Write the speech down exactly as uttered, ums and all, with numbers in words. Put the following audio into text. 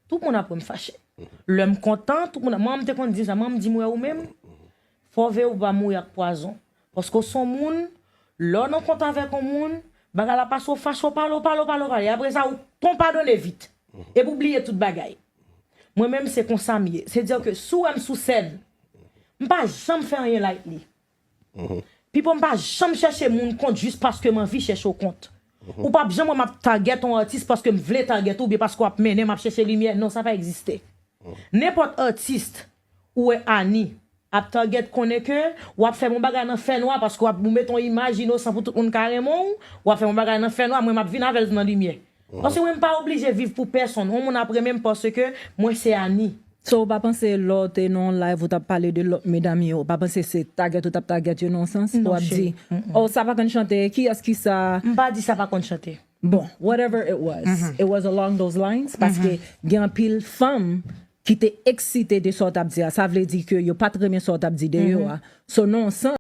Tout moun ap wè m fache. Lè m kontan, tout moun ap, manman m te konn di m sa, manman m di m, wè ou menm, fò w veye w pa mouri ak pwazon. Paske w se yon moun, lè w nan kont avèk yon moun, bagay la pase w fache, w pale, w pale, w pale, w pale. Apre sa, ou ton padone vit. Epi w bliye tout bagay. Mwen menm, se konsa m ye. Se di ke si w wè m sou sèn, m pa janm fè anyen lightly. Pipo, m pa janm chèche moun kont jis paske m anvi chèche w kont. Ou p ap janm wè m ap target yon atis paske m vle target ou, oubyen paske w ap mennen m ap chèche limyè. Non, sa pa egziste. Nenpòt atis ou wè Annie ap target, konnen ke w ap fè yon bagay nan fènwa paske w ap, ou mete yon imaj inosan pou tout moun ka renmen w, w ap fè yon bagay nan fènwa, mwen m ap vin avè l nan limyè. Paske mwen m pa oblije viv pou pèsonn. Yon moun ap renmen m paske mwen se Annie. So, ou pa panse lè w te nan yon live ou t ap pale de lòt medam yo, ou pa panse se target ou t ap target yo nan yon sans? Ou ap di, oh, sa pa konn chante, kiyès ki sa? M pa di sa pa konn chante. Bon, whatever it was, it was along those lines, paske gen anpil fanm ki te eksite de sa w t ap di a. Sa vle di ke yo pa t renmen sa w t ap di de yo a. So, nan yon sans,